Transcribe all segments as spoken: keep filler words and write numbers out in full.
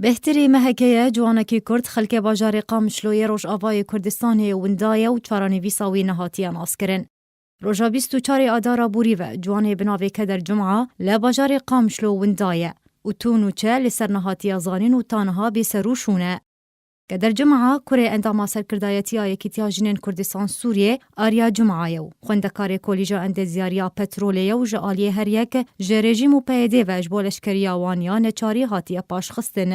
Bêhtirî M H K ye, ciwanekî Kurd xelkê bajarê Qamişlo yê Rojavayê Kurdistanê winda ye û çarenivîsa wî nehatiye naskirin. Roja bîst û çarê Adara borî ve ciwanê bi navê Keder Cuma li bajarê Qamişlo winda ye û tu nûçe li ser nehatiye zanîn û ta niha bê ser û şûn e. Keder Cuma, kurê endama serkirdayetiya Yekîtiya Jinên Kurdistan Sûriyê, Arya Cuma ye û xwendekarê Kolîja Endezyariya Petrolê ye û ji aliyê her yek ji rejîm û P Y D ve ji bo leşkeriya wan ya neçarî hatiye paşxistin.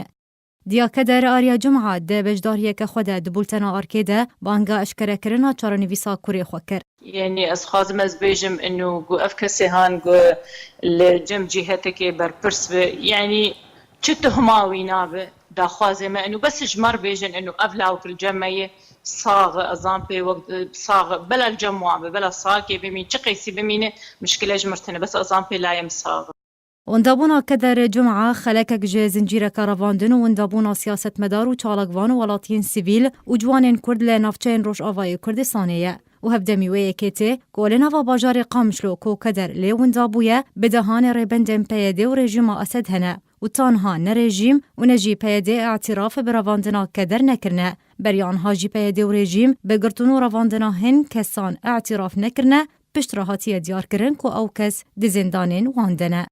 Diya Keder, Arya Cuma, di beşdariyeke xwe de di bultena Arkê de banga eşkerekirina çarenivîsa kurê xwe kir. Yanî ez xwazim ez bêjim inu ku ev kesê han ku li cem cîhetekê berpirs bi, yanî çi tuhma wî nabi, daxwazê me inu bes ji me re bêjin inu ev lawik li cem me ye, sax e, ezan pê wek, sax e, bela li cem wan bi, bela salkê bimîn, çi qeysî bimîne, mişkile ji mir tine, bes ezan pê layê min sax e. Wendabûna Keder Cuma xelekek ji zincîreke revandin û wendabûna siyasetmedar û çalakvan û welatiyên sivîl û ciwanên Kurd li navçeyên Rojavayê Kurdistanê ye û hevdemî wê yekê tê ku li nava bajarê Qamişlo ku Keder lê winda bûye, bi dehanê rêbendên P Y D û rejîma Esed hene û ta niha ne rejîm û ne jî P Y D îtiraf bi revandina Keder nekirine. Beriya niha jî P Y D û rejîm bi girtin û revandina hin kesan îtiraf nekirine, piştre hatiye diyarkirin ku ew kes di zîndanên wan de ne.